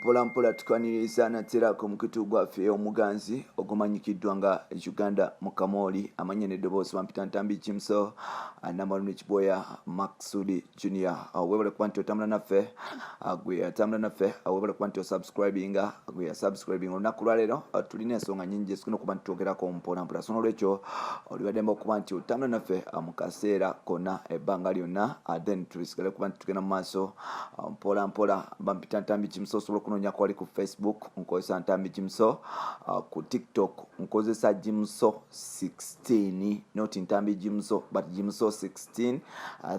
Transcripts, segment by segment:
Mpola mpola tukwaniriza natera ku mukutu gwaffe omuganzi ogumanyikiddwa nga Uganda Mukamooli, amanya n'eddoboozi bampita Ntambi Jimso Namaluni Kiboya Maksudi Junior. Webale kuba nti otambula naffe, gwe atambula naffe, webale kuba nti osubscribinga, gwe yasubscribinga. Olunaku lwaleero tulina ensonga nyingi ezitulina okuba nti twogerako mpola mpola, so nolwekyo olibaddemba okuba nti otambula naffe mu kaseera konna, ebbanga lyonna, then tusigale kuba nti tugenda mu maaso mpola mpola. Bampita Ntambi Jimso. Osobola okunoonyako wali ku Facebook, nkozesa Ntambi Jimso, ku TikTok nkozesa Jimso 16, not Ntambi Jimso but Jimso 16,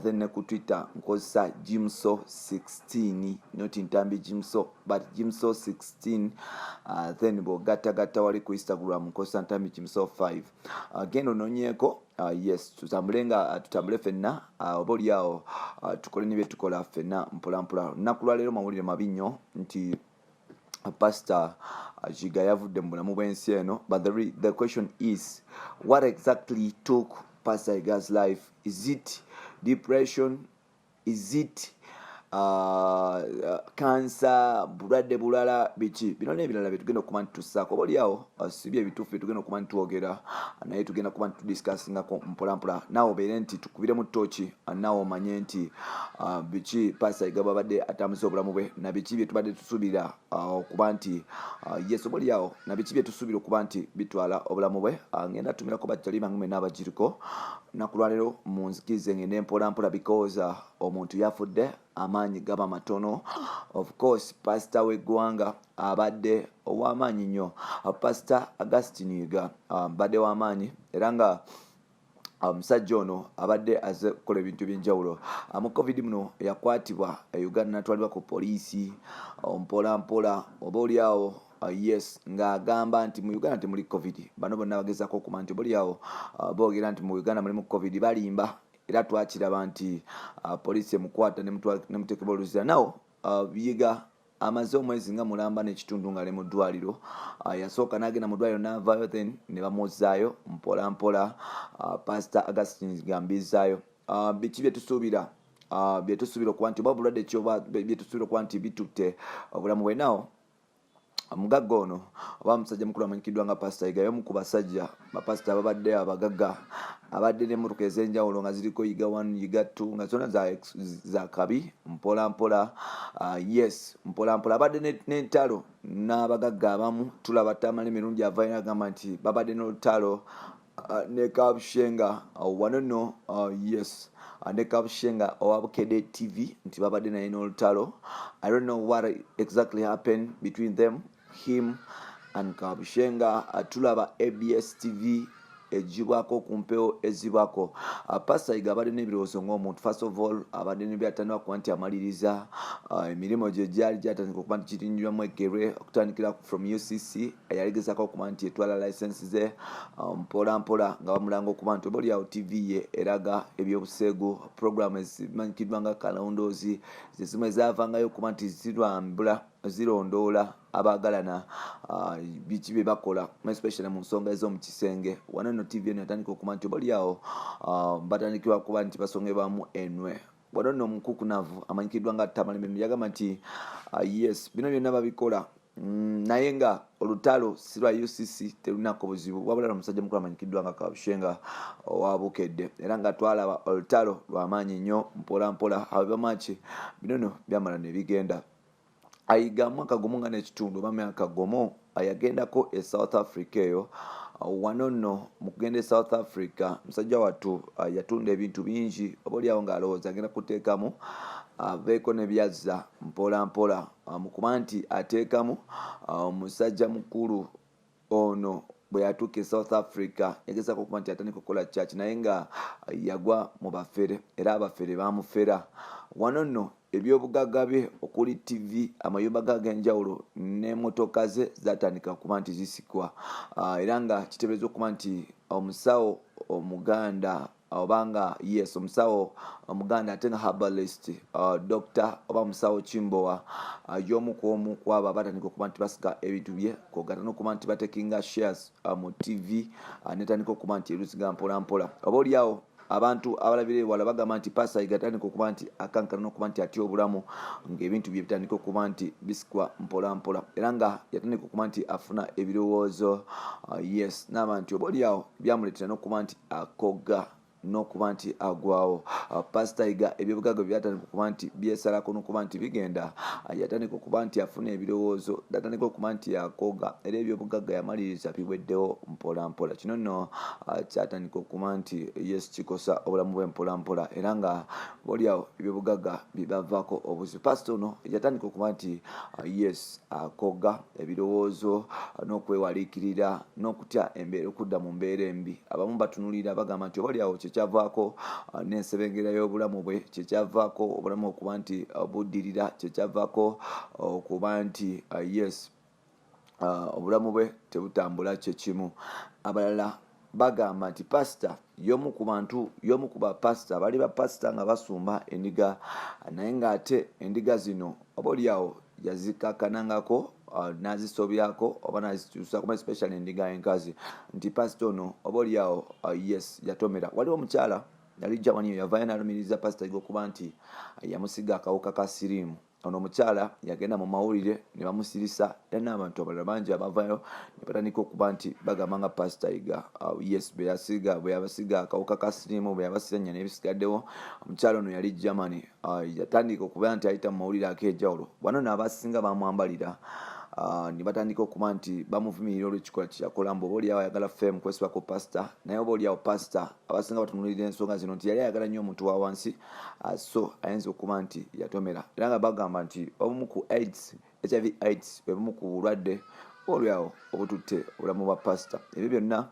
then ne ku Twitter nkozesa Jimso 16, not Ntambi Jimso but Jimso 16, then bw'ogattagatta wali ku Instagram nkozesa Ntambi Jimso 5. Genda onoonyeeko. Yes, tutambule nga tutambule ffenna, oba oliawo tukole ne byetukola ffenna mpola mpola. Olunaku lwaleero mawulire mabi nnyo nti Pastor Yiga yavudde mu bulamu bw'ensi eno, but the question is, what exactly took Pastor Yiga's life? Is it depression? Is it kansa? Bulwadde bulala? Biki bino n'ebirala byetugenda okuba nti tussaako? Oba oliawo si bye ebituufu byetugenda okuba nti twogera, naye tugenda kuba nti tudiscussingako mpola mpola, naawe obeere nti tukubiremu tooki, naawe omanye nti biki Pastor Yiga bwabadde atambuza obulamu bwe, na biki bye tubadde tusuubira okuba nti yes, oba oliawo na biki bye tusuubira okuba nti bitwala obulamu bwe. Ngenda tumirako bajjali bange mwenna abagiriko. Naku lwaleero munzikirize ngende mpola mpola because omuntu yafudde, amaanyi gaba matono. Of course, pasita w'eggwanga abadde ow'amaanyi nnyo, Pasita Augustine Yiga, mbadde w'amaanyi era nga omusajja ono abadde aze kukola ebintu ebyenjawulo. Mu COVID muno yakwatibwa e Uganda natwalibwa ku poliisi mpola mpola, oba oliawo yes, ng'agamba nti mu Uganda temuli COVID. Bano bonna bagezaako okuba nti oba oliawo boogera nti mu Uganda mulimu COVID, balimba. Era twakiraba nti poliisi emukwata nemuteekebwa oluzira. Nawo Yiga amaze omwezi nga mulamba n'ekitundu nga ali mu ddwaliro. Yasooka n'agenda mu ddwaliro n'avaayo, then ne bamuzzaayo mpola mpola. Pastor Augustine gambizaayo biki byetusuubira, byetusuubira okuba nti oba obulwadde ki oba byetusuubira okuba nti bitutte obulamu bwe. Nawo omugagga ono oba omusajja mukulu amanyikiddwa nga Pasita Yiga, y'omu ku basajja bapasita ababadde abagagga. Abadde n'emmotoka ez'enjawulo nga ziriko Yiga 1, Yiga 2, nga zonna za kabi. Mpola mpola, yes, mpola mpola abadde n'entalo n'abagagga abamu. Tulaba Tamala emirundi avayo agamba nti babadde n'olutalo ne Kabushenga. Wano nno, yes, ne Kabushenga owa Bukedde TV, nti babadde naye n'olutalo. I don't know what exactly happened between them, him and Kabushenga. Tulaba ABS TV egibwako ku mpewo ezibwako. Pastor Yiga abadde n'ebirowoozo ng'omuntu. First of all, abadde nebyatandika kuba nti amaliriza emirimu gye gyali gyatandika okuba nti kirinywamu eggerwe okutandikira from UCC, yaligezako okuba nti etwala license ze mpola mpola, nga bamulanga okuba nti oba oliawo TV ye eraga ebyobuseegu, program ezimanyikiddwa nga Kalondoozi, zezimu ezavangayo okuba nti zirambula, zirondoola abaagalana, biki bye bakola, especially mu nsonga ez'omu kisenge. Wano nno TV eno yatandika okuba nti oba oliawo batandikibwa kuba nti basongebwamu enwe. Wano nno omukukunavu amanyikiddwa nga Tamale yagamba nti yes, bino byonna babikola, naye nga olutalo si lwa UCC, terunako buzibu, wabula omusajja mukulu amanyikiddwa nga Kabushenga owa Bukedde. Era nga twalaba olutalo lwamaanyi nnyo. Mpola mpola abebamaki bino no byamala ne bigenda. Ayiga mwaka gumu nga n'ekitundu oba myaka gumu yagendako e South Africa eyo. Wano nno mu kugenda e South Africa, musajja wattu yatunda ebintu bingi, oba oliawo ng'alowooza agenda kuteekamu aveeko ne byazza mpola mpola. Mu kuba nti ateekamu, omusajja mukulu ono bwe yatuuka e South Africa yagezaako okuba nti atandika okukola church, naye nga yagwa mu bafere era abafere bamufera. Wano nno ebyobugagga bye okuli TV, amayumba ge ag'enjawulo n'emmotoka ze zatandika okuba nti zisikwa. Era nga kiteeberezebwa okuba nti omusawo omuganda, obanga yes, omusawo omuganda ate nga herbalist, doctor oba musawo Kimbowa, y'omu ku omu ku abo abatandika okuba nti basika ebintu bye, kwogatta n'okuba nti batekinga shares mu TV, netandika okuba nti eruziga mpola mpola, oba oliawo. Abantu abalabira ewala bagamba nti Pasita Yiga atandika okuba nti akankana n'okuba nti atya obulamu, ng'ebintu bye bitandika okuba nti bisikwa mpola mpola, era nga yatandika okuba nti afuna ebirowoozo, yes, n'aba nti oba oliawo byamuleetera n'okuba nti akogga n'okuba nti agwawo. Pasita Yiga ebyobugagga byatandika okuba nti byesalako n'okuba nti bigenda, yatandika okuba nti afuna ebirowoozo, atandika okuba nti akoga, era ebyobugagga yamaliriza biweddewo mpola mpola. Kino nno kyatandika okuba nti yes, kikosa obulamu bwe mpola mpola, era nga boliawo ebyobugagga bibavaako obuzibu. Pasita ono yatandika okuba nti yes, akoga ebirowoozo n'okwewaliikirira n'okutya embeera, okudda mu mbeera embi. Abamu batunulira bagamba nti oba oliawo kyekyavaako n'ensebengera y'obulamu bwe, kyekyavaako obulamu okuba nti buddirira, kyekyavaako okuba nti yes, obulamu bwe tebutambula kyekimu. Abalala bagamba nti pasita y'omu ku bantu, y'omu ku bapasita bali bapasita nga basumba endiga, naye ng'ate endiga zino oba oliawo yazikakanangako, n'azisobyako oba n'azikyusako, especially endiga enkazi, nti pasita ono oba oliawo, yes, yatomera. Waliwo omukyala yali Germany yavaayo n'alumiriza Pasita Yiga okuba nti yamusiga akawuka ka siriimu. Ono omukyala yagenda mu mawulire ne bamusirisa, era n'abantu abalala bangi abavayo ne batandika okuba nti bagamba nga Pasita Yiga, yes, bwe yasiga, bwe yabasiga akawuka ka siriimu, bwe yabasiranya n'ebisigaddewo. Omukyala ono yali Germany, yatandika okuba nti ayita mu mawulire ak'enjawulo. Wano n'abasinga bamwambalira, ne batandika okuba nti bamuvumirira olw'ekikolwa kye yakola, mbu oba oliawo ayagala fame kwesibako pasita, naye oba oliawo pasita abasinga batunulira ensonga zino nti yali ayagala nnyo omuntu wa wansi, so ayinza okuba nti yatomera, era nga bagamba nti obumu ku AIDS, HIV AIDS, bwe bumu ku bulwadde olyawo obututte obulamu bwa pasita. Ebyo byonna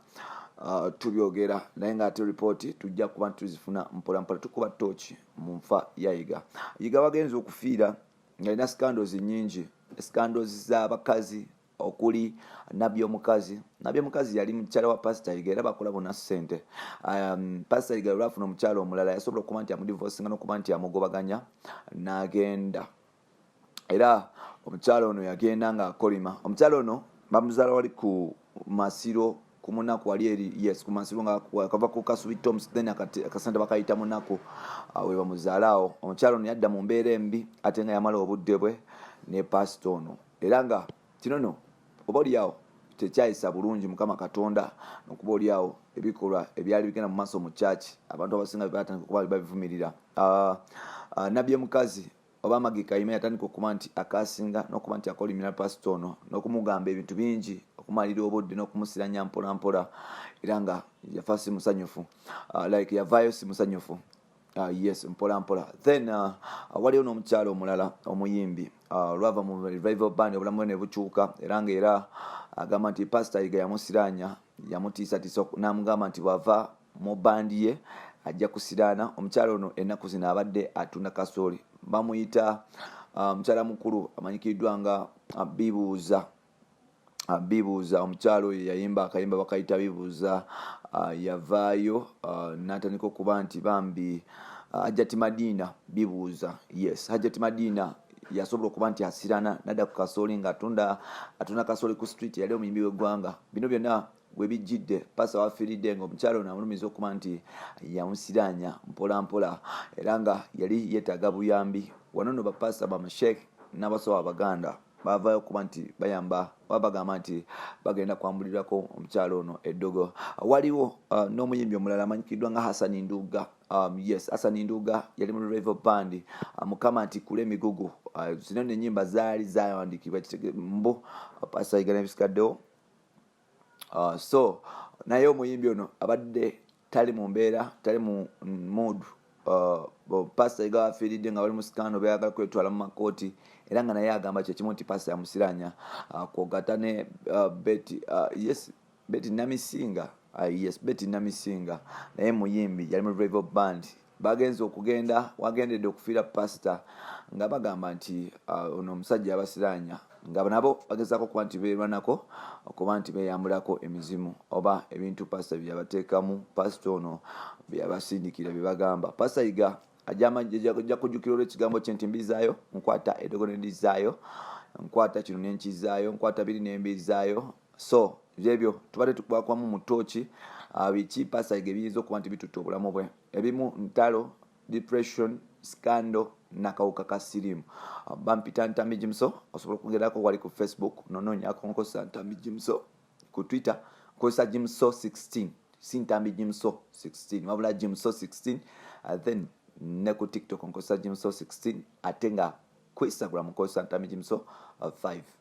tubyogera, naye ng'ate ripooti tujja kuba nti tuzifuna mpola mpola. Tukuba tooki mu nfa ya Yiga. Yiga wagenza okufiira ng'alina scandals nnyingi, scandals z'abakazi okuli Nabbi omukazi. Nabbi omukazi yali mukyala wa Pasita Yiga, era bakola bonna ssente. Pasita Yiga olwafuna omukyala omulala, yasobola okuba nti amudivosinga n'okuba nti amugobaganya n'agenda, era omukyala ono yagenda ng'akolima. Omukyala ono bamuzaala wali ku Masiro ku Munaku wali eri, yes, ku Masiro nga kava ku Kasubi Toms, then akasente bakayita Munaku, we bamuzaala awo. Omukyala ono yadda mu mbeera embi, ate nga yamala obudde bwe ne pasita ono, era nga kino no oba oliawo tekyayisa bulungi Mukama Katonda, nokuba oliawo ebikolwa ebyali bigenda mu maaso mu kyaki abantu abasinga batandika okuba babivumirira. Nabbi omukazi oba Maggie Kayima yatandika okuba nti akasinga n'okuba nti akolimira pasita ono n'okumugamba ebintu bingi, okumalira obudde n'okumusiranya mpola mpola, era nga yafa si musanyufu, like yavaayo si musanyufu, yes, mpola mpola. Then waliwo n'omukyala omulala omuyimbi, olwava mu Revival Band obulamu bwe ne bukyuka, era nga era agamba nti Pasita Yiga yamusiranya, yamutiisatiisa n'amugamba nti bw'ava mu bandi ye ajja kusiraana. Omukyala ono ennaku zino abadde atunda kasooli, bamuyita mukyala mukulu amanyikiddwa nga Bibuuza. Bibuuza, omukyala oyo yayimba akayimba bakayita Bibuuza, yavaayo n'atandika okuba nti bambi Hajjati Madina Bibuuza, yes, Hajjati Madina yasobola okuba nti asirana nadda ku kasooli nga atunda kasooli ku street. Yali omuyimbi w'eggwanga. Bino byonna webijjidde pasa wafiiridde nga omukyala ono amulumiza okuba nti yamusiranya mpola mpola, era nga yali yeetaaga buyambi. Wano nno bapasita, bamashek n'abasawo abaganda bavaayo okuba nti bayamba oba bagamba nti bagenda kwambulirako omukyala ono eddogo. Waliwo n'omuyimbi omulala amanyikiddwa nga Hasani Nduga. Yes, Hasani Nduga yali mu Revival Band. Mukama nti kula emigugu, zino nenyimba zaali zawandiikibwa mbu Pasita Yiga n'ebisigaddewo. So naye omuyimbi ono abadde tali mu mbeera, tali mu mood. Pasita Yiga wafiiridde nga bali mu scandal, beyagala kwetwala mu makooti, era nga naye agamba kyekimu nti pasita yamusiranya, kwogata ne Betty, yes, Betty Namisinga, yes, Betty Namisinga naye muyimbi, yali mu Revival Band. Bagenze okugenda wagendedde okufiira pasita nga bagamba nti ono omusajja yabasiranya, nga nabo bagezaako okuba nti beerwanako okuba nti beeyambulako emizimu oba ebintu pasita bye yabateekamu, pasita ono bye yabasindikira bye bagamba. Pasita Yiga ajja kujjukira olw'ekigambo kye nti mbizaayo, nkwata eddogo ne ndizaayo, nkwata kino ne nkizaayo, nkwata biri ne mbizaayo. So Byebyo tubadde tukubakwamu mu tooki ah, biki Pastor Yiga ebiyinza okuba nti bitutte obulamu bwe. Ebimu ntalo, depression, scandal nakawuka ka siriimu. Ah, bampita Ntambi Jimso. Osobola okugerako wali ku Facebook nonoonyako nkozesa Ntambi Jimso, ku Twitter nkozesa Jimso 16, si Ntambi Jimso 16 wabula Jimso 16. Then ne ku TikTok nkozesa Jimso 16, ate nga ku Instagram nkozesa Ntambi Jimso 5.